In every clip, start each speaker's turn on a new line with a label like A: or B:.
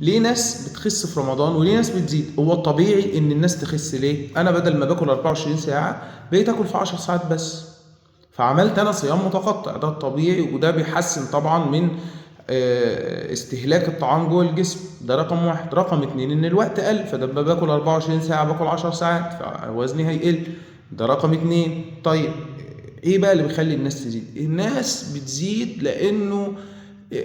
A: ليه ناس بتخس في رمضان وليه ناس بتزيد؟ هو الطبيعي ان الناس تخس. ليه؟ انا بدل ما باكل 24 ساعة بقيت اكل في 10 ساعات بس، فعملت انا صيام متقطع. ده الطبيعي، وده بيحسن طبعا من استهلاك الطعام جوه الجسم. ده رقم واحد. رقم اتنين ان الوقت قل، فده لما باكل 24 ساعة باكل 10 ساعات، فوزني هيقل. ده رقم اتنين. طيب ايه بقى اللي بيخلي الناس تزيد؟ الناس بتزيد لانه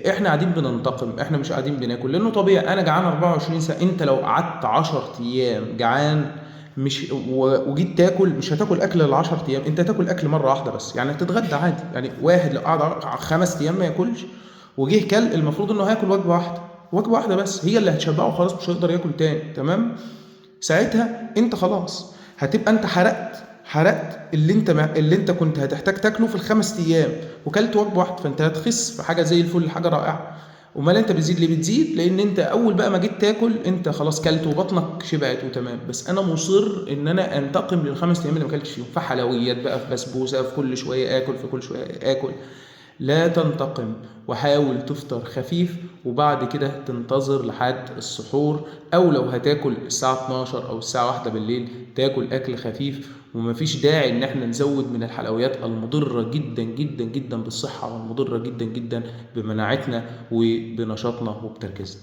A: احنا قاعدين بننتقم، احنا مش قاعدين بناكل، لانه طبيعي انا جعان 24 ساعة. انت لو قعدت 10 ايام جعان مش وجيت تاكل، مش هتاكل اكل ال 10 ايام، انت هتاكل اكل مرة واحدة بس، يعني هتتغدى عادي. يعني واحد لو قعد 5 ايام ما ياكلش وجه كل، المفروض انه هياكل وجبة واحدة، وجبة واحدة بس هي اللي هتشبعه، خلاص مش هيقدر ياكل تاني. تمام؟ ساعتها انت خلاص هتبقى انت حرقت اللي انت كنت هتحتاج تاكله في الخمس ايام، وكلت وجبة واحدة، فانت هتخس في حاجة زي الفل، حاجة رائعة. امال انت بتزيد ليه؟ بتزيد لان انت اول بقى ما جيت تاكل انت خلاص كلت وبطنك شبعت وتمام. بس انا مصر ان انا انتقم للخمس ايام اللي ما اكلتش فيهم، في حلويات بقى، في بسبوسه، في كل شوية اكل، في كل شوية اكل. لا تنتقم، وحاول تفطر خفيف، وبعد كده تنتظر لحد السحور، او لو هتاكل الساعة 12 او الساعة 1 بالليل تاكل اكل خفيف. ومفيش داعي ان احنا نزود من الحلويات المضرة جدا جدا جدا بالصحة، والمضرة جدا جدا بمناعتنا وبنشاطنا وبتركيزنا.